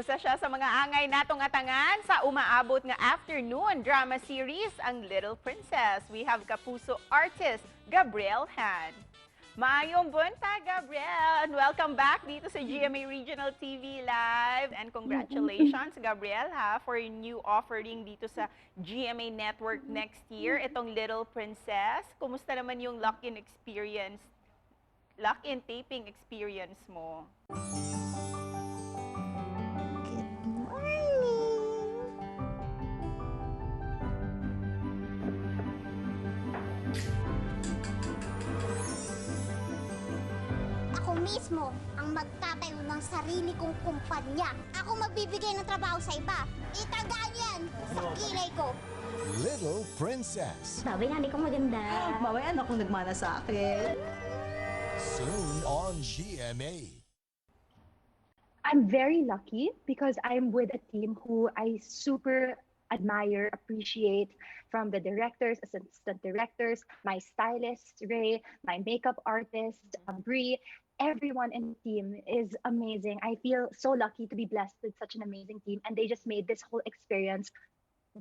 Usa siya sa mga angay natong atangan sa umaabot nga afternoon drama series, ang Little Princess. We have Kapuso artist Gabrielle Han. Maayong buntag, Gabrielle, and welcome back dito sa GMA Regional TV Live. And congratulations, Gabrielle, ha, for your new offering dito sa GMA Network next year, itong Little Princess. Kumusta naman yung lock-in experience, lock-in taping experience mo? Good morning! Ako mismo ang magtatayo ng sarili kong kumpanya. Ako magbibigay ng trabaho sa iba. Itagaan niyo yan sa kilay ko. Little Princess. Sabi nga, hindi ko maganda. Mamaya anak kong nagmana sa akin. Soon on GMA. I'm very lucky because I'm with a team who I super admire, appreciate, from the directors, assistant directors, my stylist, Ray, my makeup artist, Brie. Everyone in the team is amazing. I feel so lucky to be blessed with such an amazing team, and they just made this whole experience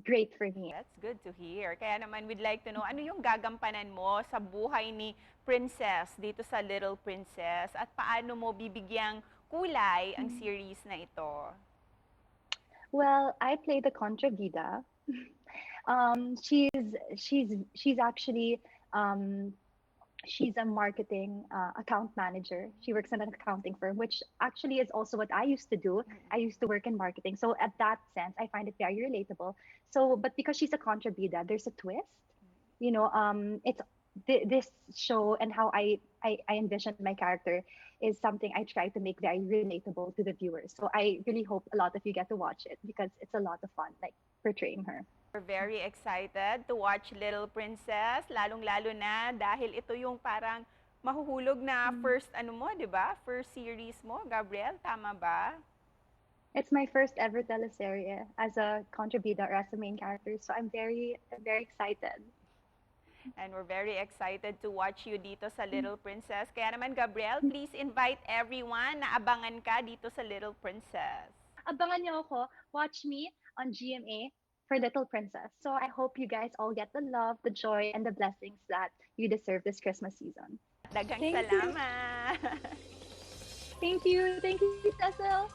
great for me. That's good to hear. Kaya naman, we'd like to know, ano yung gagampanan mo sa buhay ni Princess dito sa Little Princess at paano mo bibigyang kulay ang series na ito? Well, I play the kontrabida. She's actually she's a marketing account manager. She works in an accounting firm, which actually is also what I used to do. I used to work in marketing, so at that sense, I find it very relatable. So, but because she's a kontrabida, there's a twist. It's this show and how I envision my character is something I try to make very relatable to the viewers. So I really hope a lot of you get to watch it because it's a lot of fun, like, portraying her. We're very excited to watch Little Princess, lalong-lalo na dahil ito yung parang mahuhulog na first ano mo, 'di ba? First series mo, Gabrielle, tama ba? It's my first ever teleserye as a kontrabida or as a main character, so I'm very, very excited. And we're very excited to watch you dito sa Little Princess. Kaya naman, Gabrielle, please invite everyone na abangan ka dito sa Little Princess. Abangan niyo ako. Watch me on GMA for Little Princess. So I hope you guys all get the love, the joy, and the blessings that you deserve this Christmas season. Daghang Thank you. Salamat! Thank you. Thank you, Cecil.